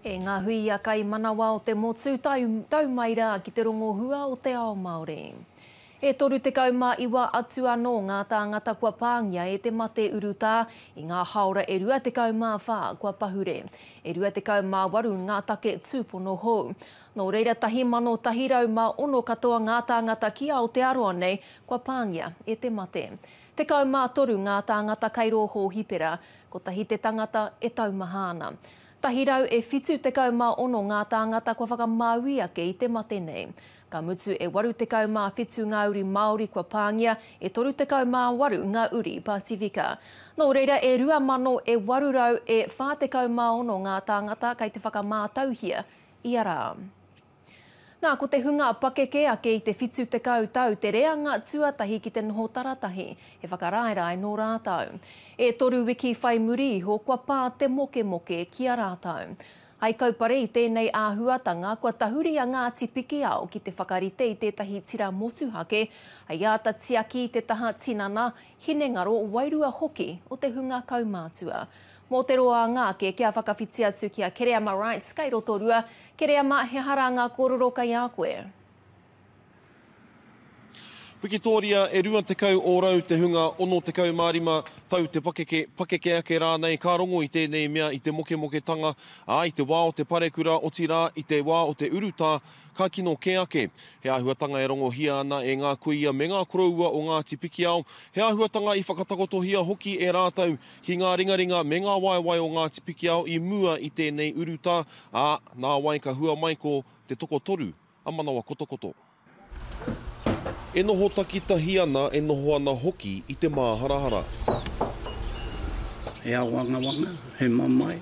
E ngā huia kaimanawa o te motu, tau mai rā ki te rongo hua o te ao Māori. E 39 atu anō ngā tāngata kua pāngia e te mate urutā i ngā hāora e 24 kua pahure. E 28 ngā take tūpono hou. Nō reira 1,106 katoa ngā tāngata ki Aotearoa nei kua pāngia e te mate. 13 ngā tāngata kei rō hōhipera, kotahi te tangata e taumaha ana. 176 ngā tāngata kua whakamāui ake i te mate nei. Ka mutu e 87 ngā uri Māori kua pāngia, e 38 ngā uri Pasifika. Nō reira e 2,800 e 46 ngā tāngata kei te whakamātauhia ia rā. Nā, ko te hunga pakeke ake i te 70 tau te reanga tuatahi ki te noho taratahi, he whakaraerae nō rātou. E toru wiki whai muri iho kua pā te mokemoke ki a rātou. Hai kaupare i tēnei āhuatanga, kua tahuri a Ngāti Pikiao ki te whakarite i tētahi tira motuhake hei āta tiaki i te taha tinana, hinengaro, wairua hoki o te hunga kaumātua. Mō te roanga ake, kia whakawhiti atu ki a Kereama Wright kei Rotorua. Kereama, he aha rā ngā kōrero kei a koe? Wikitōria, e 20 ōrau te hunga 65 tau te pakeke, pakeke ake rānei ka rongo i tēnei mea i te mokemoketanga, ā, i te wā o te parekura, otirā, i te wā o te urutā, ka kino kē ake. He āhuatanga e rongohia ana e ngā kuia me ngā koroua o Ngāti Pikiao, he āhuatanga i whakatakotohia hoki e rātou ki ngā ringaringa me ngā waewae o Ngāti Pikiao i mua i tēnei urutā, ā, nāwai ka hua mai ko te tokotoru a Manawa Kotokoto. E noho takitahi ana, e noho ana hoki i te māharahara. He āwangawanga, he mamae,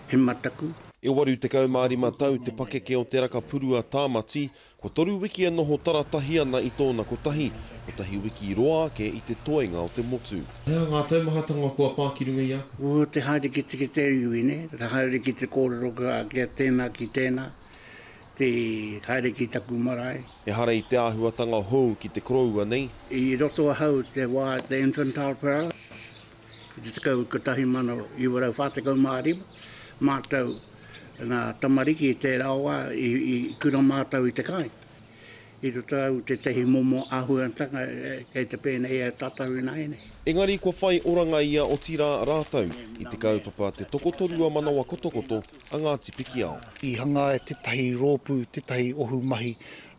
he mataku. E 85 tau te pakeke o Te Rakapurua Tāmati, Kua toru wiki e noho taratahi ana i tōna kotahi, kotahi wiki roa ake i te toenga o te motu. He aha ngā taumahatanga kua pā ki runga i a koe? Ko te haere ki te ki te iwi, nē, te haere ki te kōrero ki a tēnā ki tēnā, te haere ki taku marae. Ehara i te āhuatanga hou ki te koroua nei. I roto ahau i te wā te infantile paralysis, i te tekau 1945, mātou Ngā tamariki i tērā wā i kura mātou i te kāinga. I roto au tētehi momo āhuatanga kei te pēnei a tātou ināianei. Engari kua whai oranga ia otirā rātou i te kaupapa Te Tokotoru a Manawa Kotokoto a Ngāti Pikiao. I hangā e tētahi rōpū tētahi ohu mahi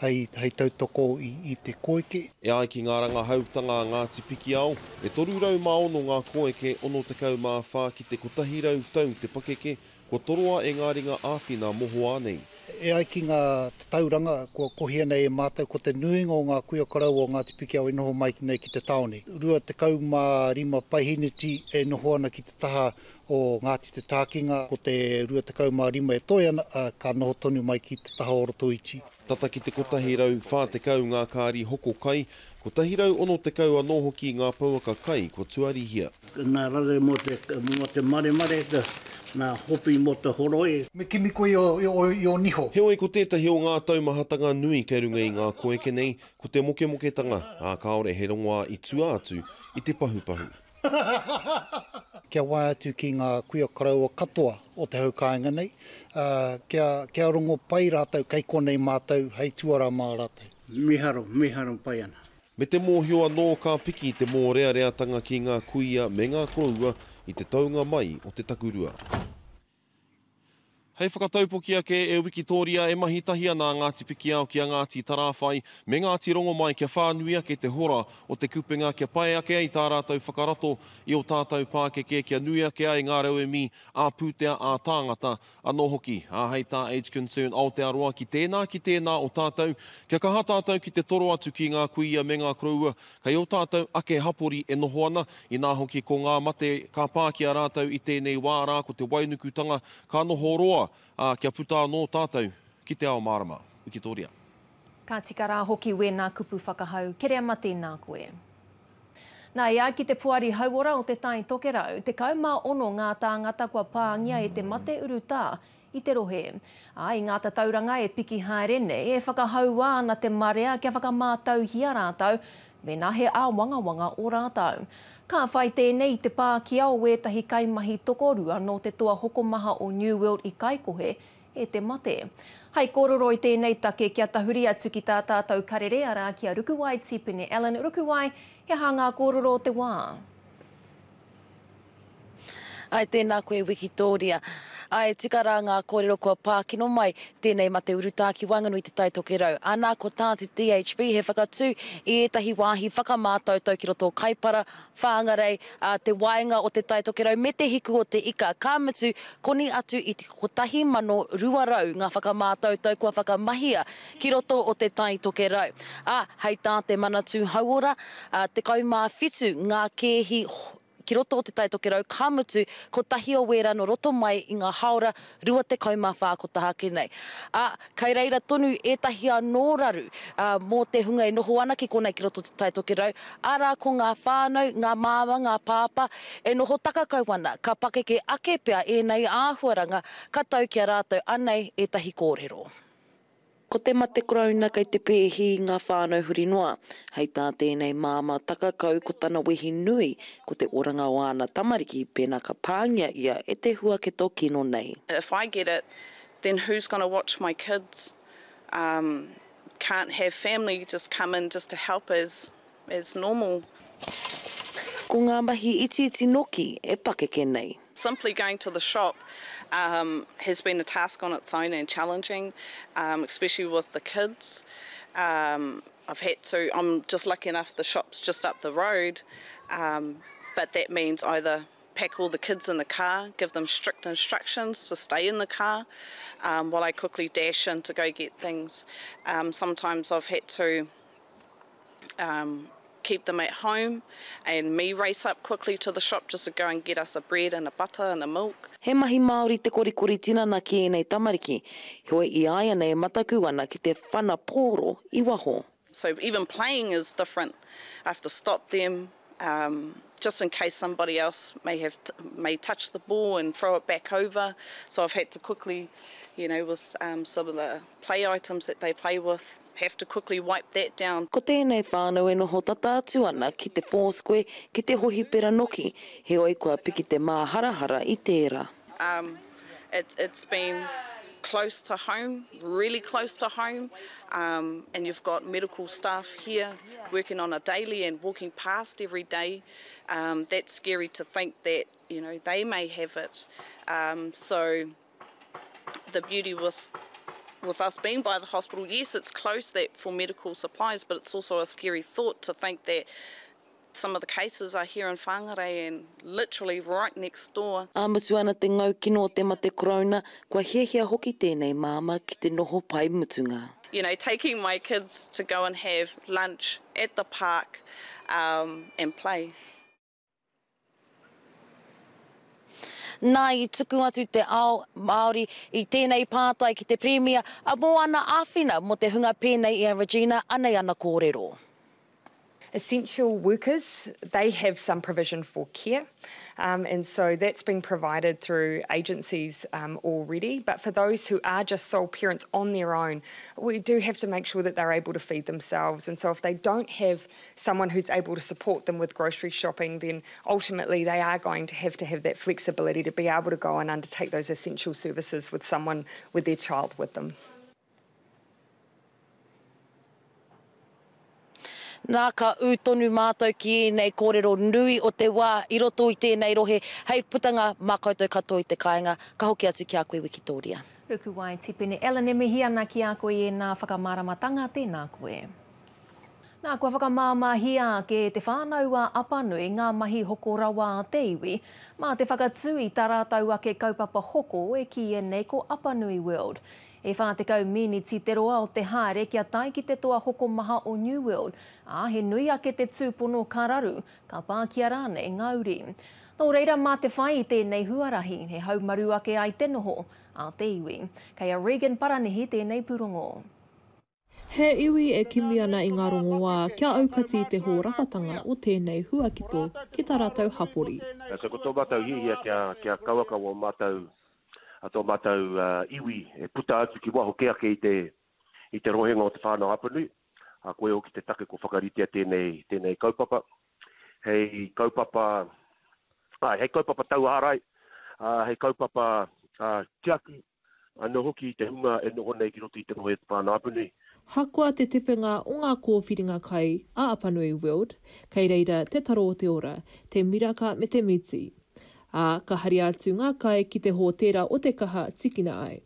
hei tautoko i te koeke. E ai ki ngā rangahautanga a Ngāti Pikiao, e 306 ngā koeke 64 ki te 100 tau te pakeke Kua toroa e ngā ringa āwhina mohoā nei. E ai ki ngā tatauranga kua kohia nei e mātou, ko te nuinga o ngā kuia koroua o Ngāti Pikiao e noho mai nei ki te tāone. 25 paehineti e noho ana ki te taha o Ngāti Te Tākinga, ko te 25 e toe ana, ka noho tonu mai ki te taha o Rotoiti. Tata ki te 140 ngā kāri hoko kai, 160 anō hoki ngā pouaka kai kua tuarihia. Ngā rare mō te, mō te maremare, ngā hopi mō te horoi. Me kimi koe i ō niho. Heoi, ko tētahi o ngā taumahatanga nui kei runga i ngā koeke nei, ko te mokemoketanga, ā, kāore he rongoā i tua atu i te pahupahu. Kia wae atu ki ngā kuia koroua katoa o te hau kāinga nei, ā, kia, kia rongo pai rātou kei konei mātou hei tuarā mā rātou. Miharo, miharo pai ana. Me te mōhio anō ka piki te mōreareatanga ki ngā kuia me ngā koroua i te taunga mai o te takurua. Hei whakataupoki ake, e Wikitōria, e mahi tahi ana a Ngāti Pikiao ki a Ngāti Tarāwhai me Ngāti Rongomai kia whānui ake te hora o te kupenga kia pai ake ai tā rātou whakarato i ō tātou pākeke kia nui ake ai ngā rauemi ā-pūtea, ā-tāngata anō hoki. Ā, hei tā Age Concern Aotearoa ki tēnā, ki tēnā o tātou, kia kaha tātou ki te toro atu ki ngā kuia me ngā koroua Kei ō tātou ake hapori e noho ana, inā hoki ko ngā mate ka pā ki a rātou i tēnei wā rā ko te wainukutanga ka noho roa, ā, kia puta anō tātou ki te ao mārama. Wikitoria. Ka tika rā hoki wēnā kupu whakahau. Kereama tēnā koe. Nā, e ai ki te Poari Hauora o Te Tai Tokerau, 16 ngā tāngata kua pāngia e te mate urutā i te rohe. Ā, i ngā tatauranga e piki haere nei, e whakahaua ana te marea kia whakamātauhia rātou mēnā he āwangawanga ō rātou. Ka whai tēnei i te pākia o ētahi kaimahi tokorua nō te toa hokomaha o New World i Kaikohe e te mate. Hai kōrero i tēnei take kia tahuri atu ki tā tātou karere, arā, ki a Rukuwai Tipene Allen. Rukuwai, he aha ngā kōrero o te wā? Āe, tēnā koe Wikitōria. Āe, tika rā ngā kōrero kua pā kino mai tēnei mate urutā ki waenganui i Te Tai Tokerau. Anā, ko tā te DHB he whakatū i ētahi wāhi whakamātautau ki roto o Kaipara, Whāngarei, ā, te waenga o Te Tai Tokerau me te Hiku o te Ika, ka mutu, koni atu i te 1,200 ngā whakamātautau kua whakamahia ki roto o Te Tai Tokerau. Ā, hei tā te Manatū Hauora, ā, 17 ngā kēhi ki roto o Te Tai Tokerau, ka mutu, kotahi o wērā nō roto mai i ngā hāora 24 ko taha ake nei. Ā, kei reira tonu ētahi anō raru, ā, mō te hunga e noho ana ki konei ki roto o Te Tai Tokerau, arā, ko ngā whānau, ngā māmā, ngā pāpā, e noho takakau ana, ka pakeke ake pea ēnei āhuaranga, ka tau ki a rātou anei ētahi kōrero. Ko te mate korouna kei te pēhi i ngā whānau huri noa. Hei tā tēnei māmā takakau ko tana wehi nui ko te oranga o āna tamariki pēnā ka pāngia ia e te huaketo kino nei. If I get it then who's gonna watch my kids? Um can't have family just come in just to help as as normal. Ko ngā mahi itiiti noki e pakeke nei. Simply going to the shop um has been a task on its own and challenging um especially with the kids. Um I've had to, I'm just lucky enough the shop's just up the road um but that means either pack all the kids in the car, give them strict instructions to stay in the car um while I quickly dash in to go get things. Um sometimes I've had to um, keep them at home and me race up quickly to the shop just to go and get us a bread and a butter and a milk. He mahi Māori te korikori tinana ki ēnei tamariki, heoi i āianei e mataku ana ki te whana pōro i waho. So even playing is different, I have to stop them um, just in case somebody else may have may touch the ball and throw it back over, so I've had to quickly, you know, with um, some of the play items that they play with, have to quickly wipe that down. Ko tēnei whānau e noho tata atu ana ki te Foursquare, ki te hohipera noki, heoi kua piki te māharahara i tērā. Um, it, it's been close to home, really close to home, um, and you've got medical staff here working on a daily and walking past every day. Um, that's scary to think that, you know, they may have it. Um, so the beauty with with us being by the hospital, yes, it's close that for medical supplies, but it's also a scary thought to think that some of the cases are here in Whangarei and literally right next door. Ā-mutu ana te ngau kino o te mate korouna, kua hiahia hoki tēnei māmā ki te noho pai mutunga. You know, taking my kids to go and have lunch at the park um, and play. Nā, i tuku atu te ao Māori i tēnei pātai ki te Pirimia mō ana āwhina mō te hunga pēnei i a Regina, anei ana kōrero. Essential workers, they have some provision for care, um, and so that's been provided through agencies um, already. But for those who are just sole parents on their own, we do have to make sure that they're able to feed themselves. And so if they don't have someone who's able to support them with grocery shopping, then ultimately they are going to have to have that flexibility to be able to go and undertake those essential services with someone with their child with them. Nā, ka ū tonu mātou ki ēnei kōrero nui o te wā i roto i tēnei rohe hei putanga mā koutou katoa i te kāinga. Ka hoki atu ki a koe Wikitōria. Rukuwai Tipene Ellen e mihi ana ki a koe i ēnā whakamāramatanga, tēnā koe. Nā, kua whakamāmāhia ake e Te Whānau-a-Apanui ngā mahi hoko rawa a te iwi, mā te whakatū i tā rātou ake kaupapa hoko e kīia nei ko Apanui World. E 40 mīniti te roa o te haere kia tae ki te toa hokomaha o New World, ā, he nui ake te tūpono ka raru, ka pākia rānei ngā uri. Nō reira, mā te whai i tēnei huarahi, he haumaru ake ai te noho a te iwi. Kei a Regan Paranihi tēnei pūrongo. He iwi e kimi ana i ngā rongoā kia aukati i te hōrapatanga o tēnei huakito ki tā rātou hapori. So ko tō mātou hiahia kia, kia kauaka wō mātou, tō mātou iwi e puta atu ki waho kē ake i te, i te rohenga o Te Whānau Apanui, ā, koia hoki te take kua whakaritea tēnei, tēnei kaupapa. Hei kaupapa, āe, hei kaupapa tauārai, ā, hei kaupapa, ā, tiaki. Anō hoki i te hunga e noho nei ki roto i te rohe o Te Whānau-a-Apanui. Hakoa te tepenga o ngā kōwhiringa kai a Apanui World, kei reira te taro o te ora, te miraka me te mīti. Ā, ka haria atu ngā kai ki te hōtēra o Te Kaha tikina ai.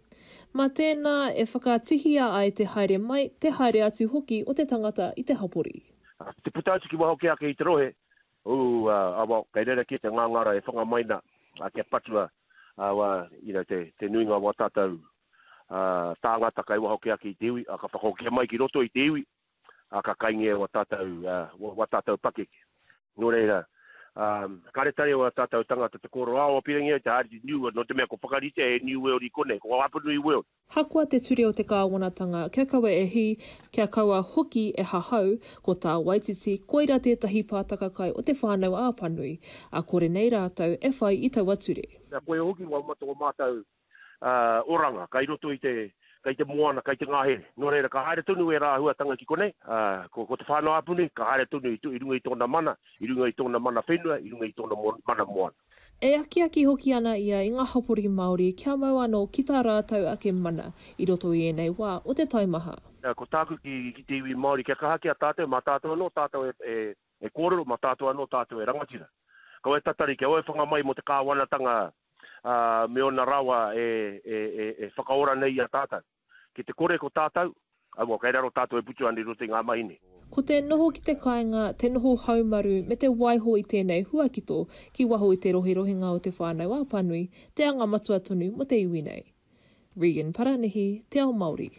Mā tēnā e whakatihia ai te haere mai, te haere atu hoki o te tangata i te hapori. Ki te puta atu ki waho kē ake i te rohe, ū, ā, well, kei reira kē te ngāngara e whanga mai nā, ā, kia patua, ā, wā, you know, te, te nuinga o wā tātou, ā, tāngata kei waho kē ake i te iwi, ā, ka whakahokia mai ki roto i te iwi, ā, ka kaingia e wā tātou, ā, wā tātou pakeke. Nō reira, ā, karetare wā tātou tangata te kōrero, ā, pirangi au te haere ki New World, nō te mea ko whakaritea e New World i konei, ko Apanui World. Hakoa te ture o te kāwanatanga kia kaua e hī, kia kaua hoki e hahau, ko tā Waititi, koira tētahi pātaka kai o Te Whānau-a-Apanui, ā, kore nei rātou e whai i taua ture. Mea koe hoki wā mātou oranga kai roto i te, kai te moana, kai te ngahere. Nō reira, ka haere tonu ērā āhuatanga ki konei, ā, ko, ko Te Whānau-a-Apanui, ka haere tonu i, i runga i tōna mana, i runga i tōna mana whenua, i runga i tōna mana moana. E akiaki hoki ana ia i ngā hapori Māori kia mau anō ki tā rātou ake mana i roto i ēnei wā o te taimaha. Ko tāku ki, ki te iwi Māori, kia kaha ki a tātou, mā tātou anō tātou e, e, e kōrero, mā tātou anō tātou e rangatira. Kaua e tatari, kia wae whanga mai mō te kāwanatanga ā, me ōna rawa e, e, e, e whakaora nei i a tātou. Ki te kore ko tātou, aua, kei raro tātou e putu ana i roto i ngā mahi nei. Ko te noho ki te kāinga, te noho haumaru me te waiho i tēnei huakito ki waho i te roherohenga o Te Whānau-a-Apanui te anga matua tonu mō te iwi nei. Regan Paranihi, Te Ao Māori.